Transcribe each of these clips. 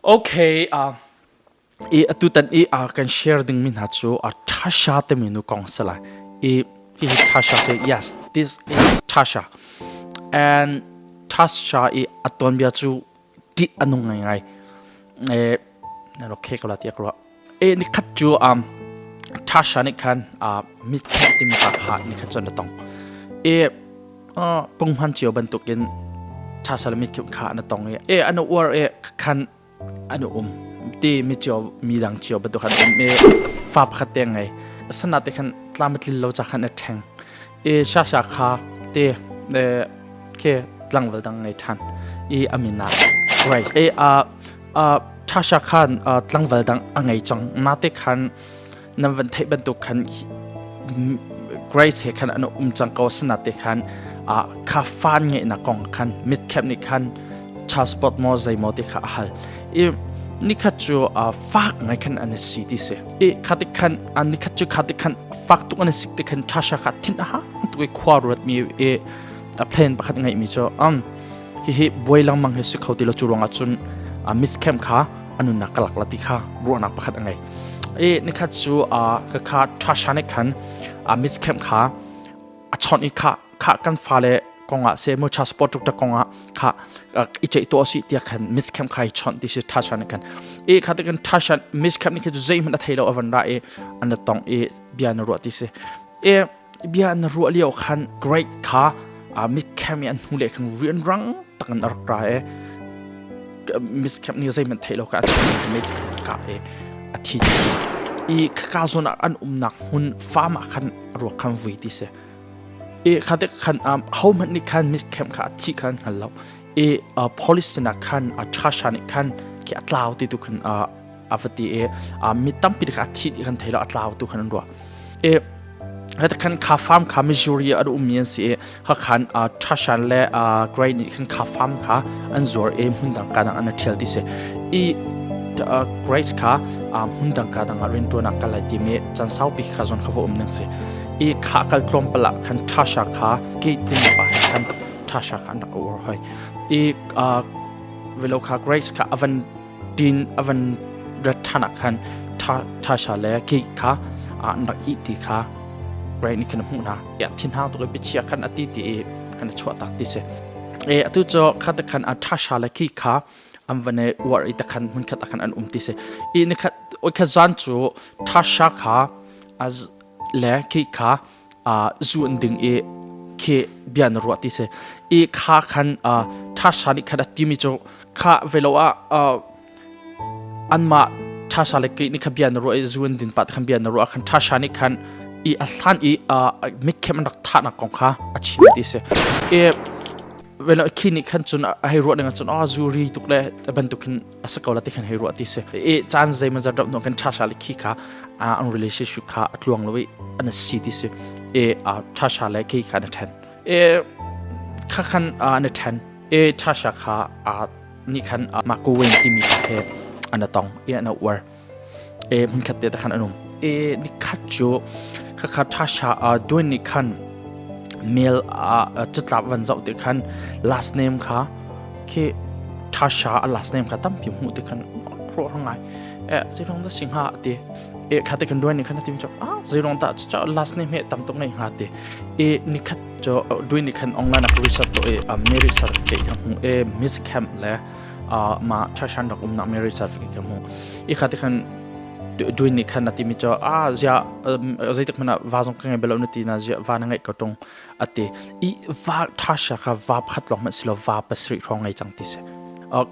Okay, i atutan i kan share ding mi hna cu Tasha timi nu kong si lai. I hihi Tasha te, yes, this is Tasha. And Tasha i a tuanbia cu ṭih a nung ngaingai. Eh, na ro khe ko la tiah ka ruah. E nikhat cu Tasha nih khan mitthek timi pa kha nikhat cun a tong. E punghman cio bantukin Tasha le mitthek kha an tong i e an uar e khan an um ti mi cio mi dang cio bantuk khan um e fa pakhat te ngei. Sana te khan tlam a tlil lo ca khan a ṭheng. E Shasha kha te ke tlangval dang ngei ṭhan i a min ah right e a Tasha khan tlangval dang a ngei cang nate khan nan van theih bantuk khan Grace he khan an um cang ko sanate khan kha fan ngeihnak kong khan mitkhep nih khan transport mo zeimaw ti kha a hal i nikhat cu fak ngai khan an si ti si i khatik khan nikhat cu khatik khan fak tuk an sik ti khan Tasha kha thin a hang tuk i khua ruat mi i a plan pakhat ngeih mi cu hihi buai lengmang hi si kho ti lo cu ruangah cun Miss Camp kha a nunnak ka lak la ti kha ruahnak pakhat a ngei i nikhat cu ka kha Tasha nih khan Miss Camp kha a chawnh i kha kha kan fale kongah se mu transport tuk kongah kha i ceih to si tiah khan Miss Camp kha i chawnh ti si Tasha nih khan i kha te kan Tasha Miss Camp nih khan zeihmanh a thei lo a van ra i an tong i bia na ruah ti si i bia na ruah lio khan great kha mitcam i an hnu le khan rian rang tak in a rak ra i miscam nih zeihmanh theih lo ka ka i a thi ti si i ka zawn ah an umnak hmun farm ah khan ruak khan vui ti si i khate khan ho hmanh nih khan miscam kha a thi khan hngal lo i police sinah khan a thasha nih khan khi a tlau ti tu khan a va ti i mi tampi kha a thi ti kan thei lo a tlau tu khan an ruah i heta khan kha farm kha Missouri an ummi an si i kha khan Tashan le Gray nih khan kha farm kha an zuar i hmun dang ka dang an thial ti si i Grace kha hmun dang ka dang ah riantuan ah kal lai ti mi chan saupi kha zon kha va um ning si i kha kal tlawm pala khan Tasha kha gate tin pa khan Tasha kha an rak ur hoi i velo kha Grace kha avan tin a van rat ṭhan ah khan Tasha le Kate kha an rak ih ti kha Ray nih khan a hmuh hna. Ya thinhang tuk i biachia khan a ti ti i khan a chuah tak ti si. E atu cu khat khan a Tasha le Kate kha an van i uar i takhan hmun khat ah khan an um ti si. I nikhat oi khat zan cu Tasha kha az le Kate kha zu an ding i khi bia na ruah ti si i kha khan ṭhasa nih khan a timi cu kha velo ah anmah ṭhasa le kei nih kha bia na ruah i zu an din pah khan bia na ruah khan ṭhasa nih khan i a hlan i mikhem an rak thahnak kong kha a chim ti si i velo khi nih khan cun a hei ruah ding cun a zu ri tuk le bantuk hin a si ko la ti khan hei ruah ti si i caan zeimaw zat no kan ṭhasha le khi kha an relationship kha a tluang lo i an si ti si i ṭhasha le khi kha an ṭhen i kha khan an ṭhen i ṭhasha kha nih khan Marco Wayne timi he an tong i an uar e hmunkhat te khan an um e nikhat cu kha kha ṭhasha Dwayne nih khan mail catlap van zoh te khan last name kha khi Tasha a last name kha tampi hmuh ti khan ruah ngai e zeirong da si hnga ti e kha te kan duai ni khan tim chok ah zeirong da cha last name he tam tuk ngai hnga ti e ni khat cho duai ni khan online ak research to e marriage certificate ka hmu e miss camp le ma Tasha rak um na marriage certificate ka hmu i kha te khan duai ni khan ati mi cho ah zia zeitik mana va zong ka ngai belo na ti na zia va na ngai ka tung a ti i va Tasha kha va pakhat lawng hmanh si lo va pasarih hrawng ngei cang ti si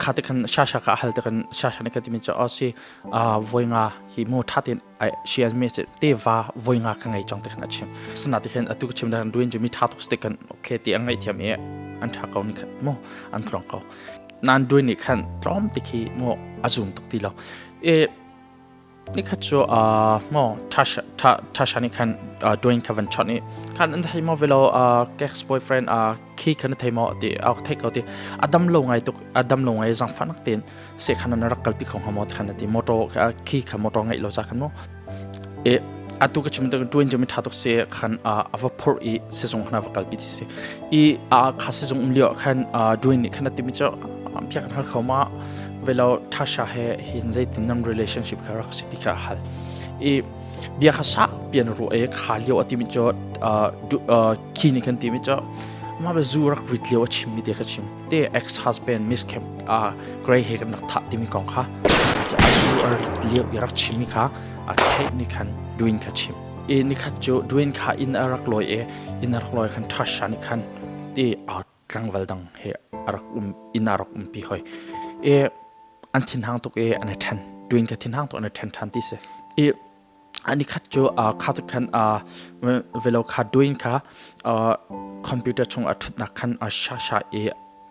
kha te khan Shasha kha a hal te khan Shasha nih khan timi cu oh si voi nga hi mu tha tein she has me te va voi nga ka ngei cang te khan a chim sana te khan atu ka chim dan duin cu mi tha tuk te khan okay ti a ngei thiam i an tha ko ni khan mo an tlong ko nan duin nih khan tlawm te khi mo a zum tuk ti lo e Nikhat cu maw Tasha nih khan Dwayne kha van chawnh i khan an thei maw velo ex boyfriend khi khan na thei maw ti a thei ko ti a dam lo ngai tuk a dam lo ngai zangfah nak tein se khan an rak kalpi kho hnga maw ti khan ti motor khi kha motor ngeih lo cha khan mu e atu ka chim Dwayne cu mi tha tuk se khan a va phur i sizung khan a va kalpi ti si i a kha sizung um lio khan Dwayne nih khan a ti mi cu phiak kan hal kho ma Velo Tasha he hin zeitin nan relationship kha rak si ti kha hal. I bia kha sa pian ru e kha lio ati mi cho khi ni kan ti mi cho ma be zu rak rit lio a chim mi te kha chim te ex husband Miss Camp Gray he kan rak thah timi kong kha a zu a rit lio i rak chim mi kha a theih ni khan Dwayne kha chim e ni khat cu Dwayne kha inn a rak lawi e inn a rak lawi khan Tasha ni khan te a tlangval dang he a rak um inn a rak umpi hoi e an thinhang tuk e an i then Dwayne kha thinhang tuk an i then than ti si e ani khat cu kha tu khan velo kha Dwayne kha computer chung a thutnak khan a sha sha e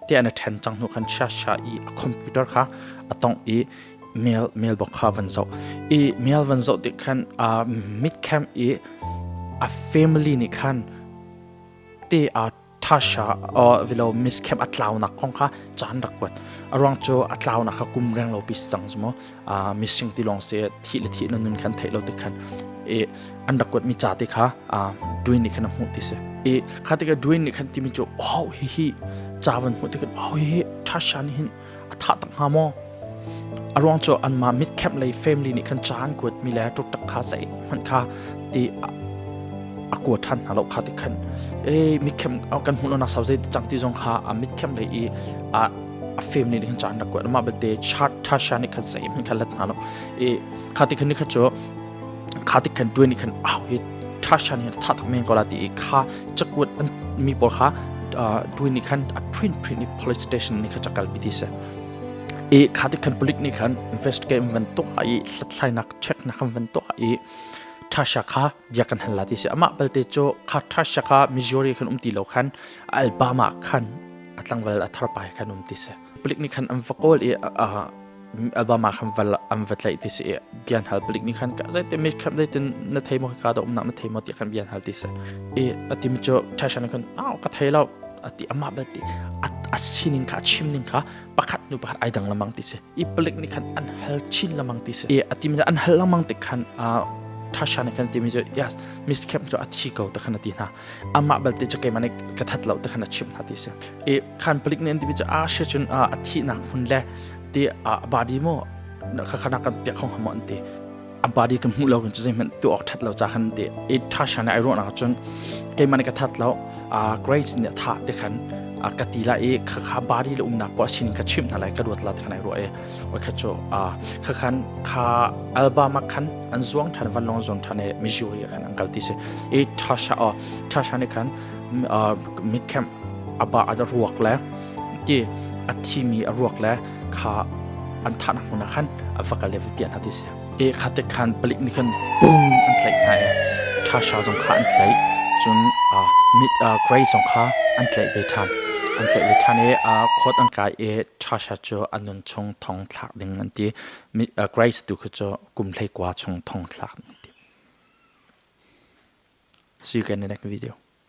te an a then cang hnu khan sha sha i a computer kha a tong i mail mailbox kha van zoh i mail van zoh tik khan mid camp i a family nih khan te a Tasha vilo Miss Camp a tlaunak kong kha caan rak kuat. A ruang cu a tlaunak kha kum reng lo pi cang mu. Missing ti lawng se thi le thi le nun khan theih lo ti khan e an rak kuat mi ca te kha Dwayne nih khan a hmuh ti si. E kha tikah Dwayne nih khan timi cu oh hi hi ca van hmuh ti khan oh hi hi Tasha nih hin a thah tak hnga maw? A ruang cu anmah mitkhemh lei family nih khan ca an kuat mi le ṭukṭak kha zei hmanh kha ti a kua ṭhan hna lo kha ti khan e mitkhemh kan hmuh lonak sau zei cang ti zong kha a mitkhemh lei i a a family nih khan ca an rak kuat amah belte Tasha nih khan zei hmanh kha let hna lo i kha ti khan ni kha cu kha ti khan tuan nih khan au hi Tasha nih tha tak men ko la ti i kha cakuat an mi pawl kha tuan nih khan a print print i police station nih kha cakal pi ti si i kha ti khan police nih khan investigate van tuah i hlathlainak check nak kan van tuah i Tasha kha bia kan hal la ti si amah balte cu kha Tasha kha Missouri khan um ti lo khan Alabama khan a tlangval a thar pai khan um ti si police nih khan an va kawl i Alabama khan val an va tlaih ti si i bian hal palik nih khan zeitin mi khan zeitin na thei maw ka da umnak na thei maw ti khan bian hal ti si i ati mi cu Tasha nih khan au ka thei lo ati amah bel ti a sining kha a chim ning kha pakhat nu pakhat ai dang lamang ti si i palik nih khan an hal chin lamang ti si i ati mi an hal lamang ti khan Tasha nih khan ti mi cu yes Miss Camp cu a thi ko te khan ati hna amah belte cu keimah nih ka that lo te khan a chimh hna ti si i khan palik nih an ti mi cu a she cun a thihnak hmun le ti a body mo kha khana kan piak khong hamo an ti a body kan hmuh lo kan cu zeihmanh tu awk that lo cha khan ti i tha shan ai ruah nak cun keimah nih ka that lo a grace nih tha te khan a ka ti la i kha kha body le umnak pawl sining ka chimh hna lai ka ruat la te khan ai ruah i oi kha chu a kha khan kha Alabama khan an zuang than van long zuang than e Missouri khan an kal ti si i Tasha o Tasha nih khan mid camp aba a ruak le ti a thimi a ruak le kha an thahnak hmun ah khan a va kal le va piah hna ti si e kha te khan palik nih khan bum an tlaih hna i Tasha zong kha an tlaih cun mid Gray zong kha an tlaih ve ṭhan an tlaih ve ṭhan i court an kai i Tasha cu a nun chung thong thlak ding an ti Grace tu khi cu kum 19 chung thong thlak ding an ti. See you again in the next video.